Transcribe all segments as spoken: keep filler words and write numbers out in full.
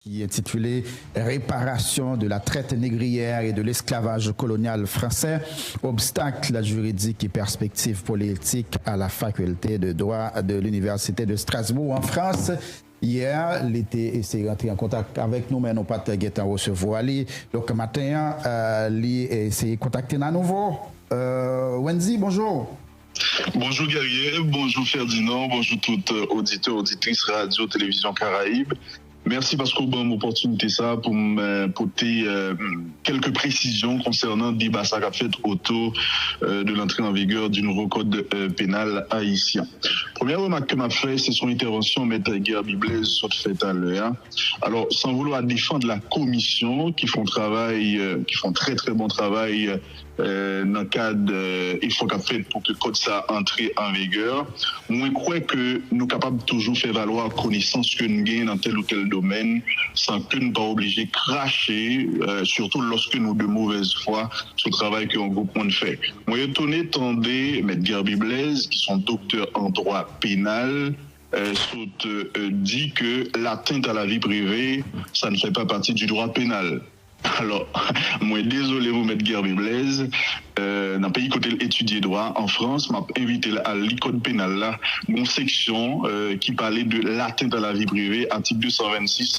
qui est intitulé Réparation de la traite négrière et de l'esclavage colonial français, obstacles juridiques et perspectives politiques à la faculté de droit de l'Université de Strasbourg en France. Yè, li te eseye rantre an kontak avèk nou, men nou pa t gentan resevwa li. Donk, maten an, euh, li eseye kontakte n anouvo. Euh, Wendy, bonjou. Bonjou Guerrier, bonjou Ferdinand, bonjou tout euh, oditè, oditris Radyo Televizyon Karayib. Mèsi paske w ban m opòtinite sa pou m euh, pote euh, kèlke presizyon konsènan deba sa k ap fèt oto euh, de l'entrée en vigueur du nouveau code euh, pénal haïtien. Premyè remak ke m ap fè, se sou entèvansyon mèt Guerby Blaise sot fè talè a. Alors, sans vouloir défendre la commission qui font travail, euh, qui font très très bon travail euh, nan kad euh, efò k ap fèt pou ke kòd sa antre an vigè, mwen kwè ke nou kapab toujou fè valwa konesans ke nou genyen nan tèl ou tèl domèn san ke nou pa oblije krache, euh, surtout lorsque nous de mauvaise foi sou travay ke yon gwoup moun fè. Mwen etone tande mèt Guerby Blaise, ki se yon doktè an dwa penal, euh, sot euh, di ke l'atteinte à la vie privée, ça ne fait pas partie du droit pénal. Alò, mwen dezole pou mèt Guerby Blaise, euh, nan peyi kote l etidye dwa, an Frans, m ap envite l al li kòd penal la, gon seksyon euh, ki pale de l'atteinte à la vie privée, atik de san vennsis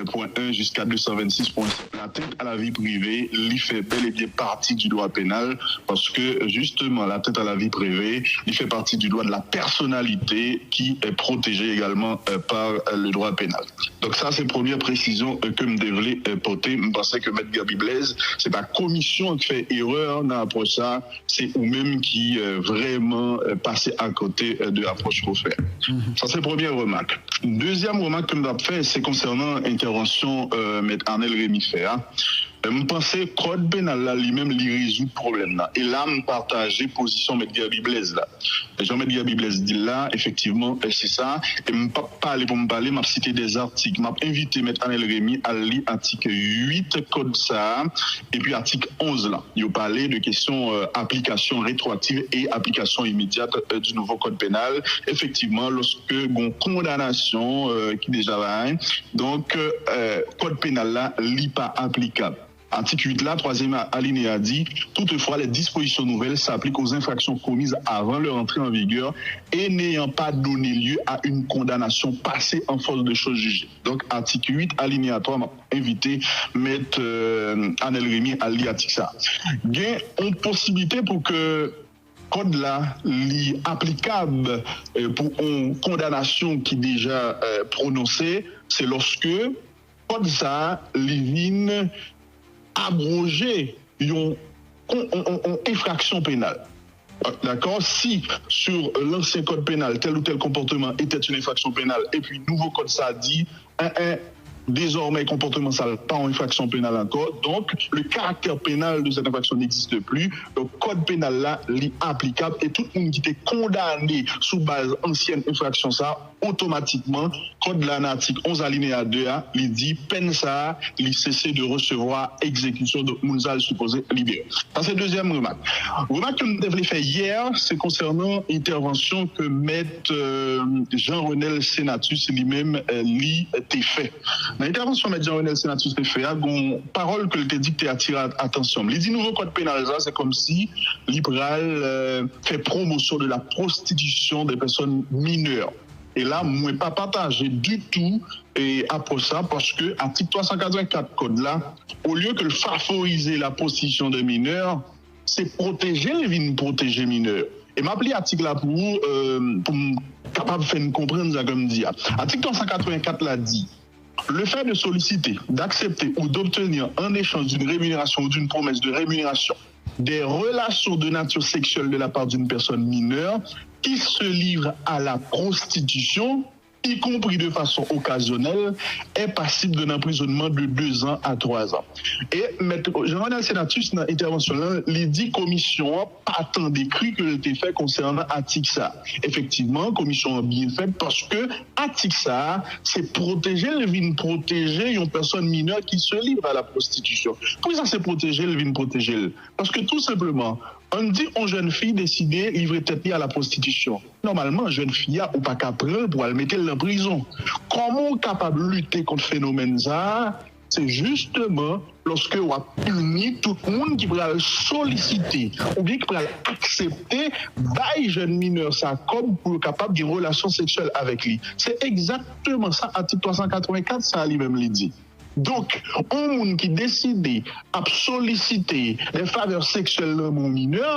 pwen en jiska de san vennsis pwen sèt. L'atteinte à la vie privée, li fè bel et bien partie du droit pénal, paske, justement, l'atteinte à la vie privée, li fè pati du droit de la personnalité qui est protégée également euh, par euh, le droit pénal. Donk sa se premyè presizyon euh, ke m te vle euh, pote. M panse ke mèt Guerby Blaise, se pa komisyon an k fè erè nan apwòch sa, se ou menm ki euh, vrèman euh, pase akote euh, de apwòch ke w fè. Sa se premyè remak. Dezyèm remak ke m t ap fè, se konsènan entèvansyon euh, mèt Arnel Remy fè a. M panse kòd penal la li menm li rezoud pwoblèm nan. E la m pataje pozisyon mèt Guerby Blaise la. Jan mèt Guerby Blaise di l la, efektivman, se sa. E m p ap pale pou m pale, m ap site de atik. M ap envite mèt Arnel Remy al li atik uit kòd sa a, epi atik onz la. Yo pale de kesyon euh, aplikasyon retwoaktiv e aplikasyon imedyat euh, du nouveau code pénal. Efektivman, lòske gon kondanasyon euh, ki deja bay, donk euh, kòd penal la li pa aplikab. Atik uit la, twazyèm alinéa di, toutefois, les dispositions nouvelles s'appliquent aux infractions commises avant leur entrée en vigueur et n'ayant pas donné lieu à une condamnation passée en force de chose jugée. Donk, atik uit, alinéa twa, m ap envite mèt euh, Arnel Remy al li atik sa. Gen yon posiblite pou ke kòd la li aplikab euh, pou yon kondanasyon ki deja euh, pwononse, se lòske kòd sa a li vin abwoje yon, yon, yon, yon enfraksyon penal. Dakò? Si sur l'ancien code pénal, tel ou tel comportement était une infraction pénale, epi nouvo kòd sa a di, en, en, désormais comportement sa pa yon enfraksyon penal ankò, donc le caractère pénal de cette infraction n'existe plus. Donk kòd penal la li aplikab e tout moun ki te kondane sou baz ansyèn enfraksyon sa, otomatikman, kòd la nan atik onz alinéa de a, li di pèn sa a, li sese de resevwa egzekisyon, donk moun sa a li sipoze libere. Sa se dezyèm remak. Remak ke m te vle fè yè, se konsènan entèvansyon ke mèt euh, Jean Renel Senatus li menm euh, li te fè. Nan entèvansyon mèt Jean Renel Senatus te fè a, gon pawòl ke l te di ki te atire at- atansyon m. Li di nouvo kòd penal sa, se kòmsi li pral euh, fè promosyon de la prostitisyon de pèsòn minè. E la, mwen pa pataje ditou e apwòch sa, paske atik twa san katrevenkat kòd la, olye ke l favorize la prostitisyon de minè, se pwoteje l vin pwoteje minè. E m ap li atik la pou ou, euh, pou m kapab fè n konprann sa ke m di a. Atik twa san katrevenkat la di, le fait de solliciter, d'accepter ou d'obtenir en échange d'une rémunération ou d'une promesse de rémunération des relations de nature sexuelle de la part d'une personne mineure qui se livre à la prostitution, y compris de façon occasionnelle, est passible d'un emprisonnement de deux ans à trois ans. E mèt Jean Renel Senatus nan entèvansyon l lan, li di komisyon an pa tande kri ke l te fè konsènan atik sa. Efektivman, komisyon an byen fèt paske atik sa a, se pwoteje l vin pwoteje yon pèsòn minè ki se livre à la prostitution. Poukisa se pwoteje l vin pwoteje l? Paske tou senpleman, Ann di yon jèn fi deside livre tèt li a la pwostitisyon. Nòmalman, jèn fi a, ou pa ka pran l pou al mete l nan prizon. Kòman w kapab lite kont fenomèn sa a? Se jisteman lòske w ap pini tout moun ki pral solisite oubyen ki pral aksepte bay jèn minè sa kòb pou yo kapab gen relasyon seksyèl avèk li. Se egzakteman sa atik twa san katrevenkat sa a li menm li di. Donk, yon moun ki deside ap solisite de favè seksyèl nan men yon minè,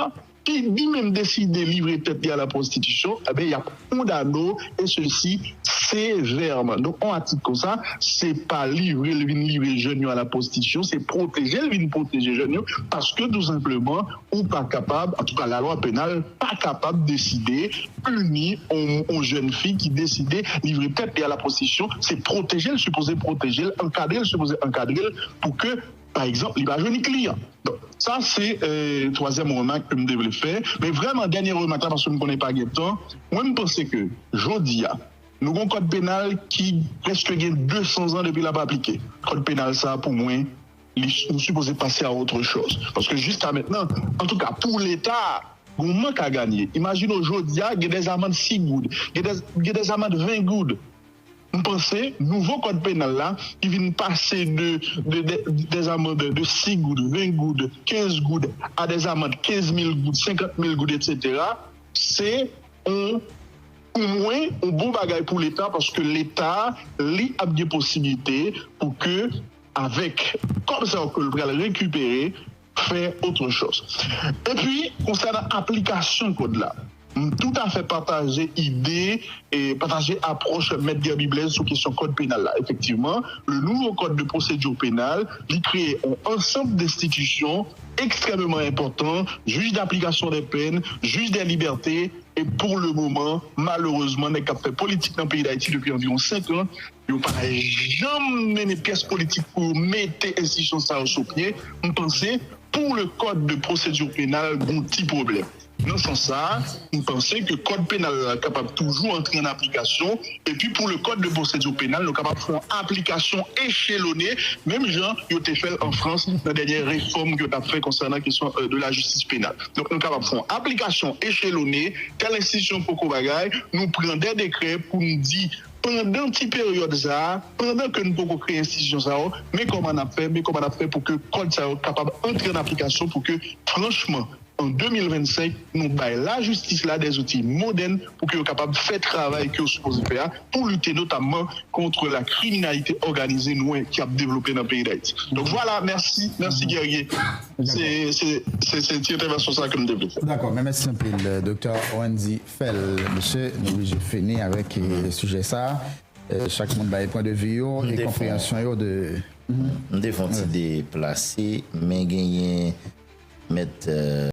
ki li menm deside livre tèt li a la pwostitisyon, ebyen, y ap kondane w, e sesi sevèman. Donk, yon atik konsa, se pa livre l vin livre jèn yo a la pwostitisyon, se pwoteje l vin pwoteje jèn yo, paske tou senpleman, ou pa kapab, antouka, lalwa penal pa kapab deside pini yon, yon jèn fi ki deside livre tèt li a la pwostitisyon, se pwoteje l sipoze pwoteje l, ankadre l sipoze ankadre l pou ke, pa egzanp, li pa jwenn kliyan. Donk, sa se euh, twazyèm remak ke m te vle fè. Men vrèman, dènye remak la, paske m konnen pa gen tan, mwen m panse ke jodi a, nou gon kòd penal ki prèske gen de san zan depi l ap aplike. Kòd penal sa, pou mwen, li, nou sipoze pase a otre chòz. Paske jiska mentnan, antouka, pou Leta, gon mank a ganye. Imajine w jodi a, gen de zamann sis goud, gen de, gen de zamann ven goud. M panse nouvo kòd penal la, ki vin pase de, de, de, de zamann de, de sis goud, ven goud, kenz goud, a de zamann kenz mil goud, senkant mil goud, etsetera, se yon, pou mwen, yon bon bagay pou Leta, paske Leta, li ap gen posiblite pou ke, avèk kòb sa yo ke l pral rekipere, fè otre chòz. Epi, konsènan aplikasyon kòd la, m toutafè pataje ide e pataje apwòch Mèt Guerby Blaise sou kesyon kòd penal la. Efektivman, le nouveau code de procédure pénale, li kreye yon ansanm de enstitisyon ekstrèmeman enpòtan, jij d'application des peines, jij des libertés, e pou le moman, malerezman, nèg k ap fè politik nan peyi Dayiti depi anviwon senk an, yo pa janm mennen pyès politik pou yo mete enstitisyon sa yo sou pye. M panse, pou le code de procédure pénale, gon ti pwoblèm. Nan sans sa a, m panse ke kòd penal la kapab toujou antre an aplikasyon, epi pou le code de procédure pénale, nou kapab fè yon aplikasyon echelone, menm jan yo te fè l an Frans nan dènyè refòm ke yo t ap fè konsènan kesyon euh, de la justice pénale. Donk, nou kapab fè yon aplikasyon echelone, tèl enstitisyon poko bagay, nou pran de dekrè pou n di, pandan ti peryòd sa a, pandan ke n poko kreye enstitisyon sa yo, men kòman n ap fè, men kòman n ap fè pou ke kòd sa yo kapab antre an aplikasyon, pou ke, franchman, an de mil vennsenk, nou bay lajistis la de zouti modèn pou ke yo kapab fè travay ke yo sipoze fè a, pou lite notamman kont la kriminalite òganize nou ki ap devlope nan peyi Dayiti. Donk, vwala, mèsi, mèsi Guerrier. Se, se, se, se ti entèvansyon sa ke m te vle fè. Dakò, men mèsi anpil, euh, Doktè Wendy Phel. Mesye, nou oblije fini avèk euh, sijè sa. Euh, chak moun bay pwen de vi yo e konpreyansyon yo de. M te fè yon ti deplase, men genyen mèt euh,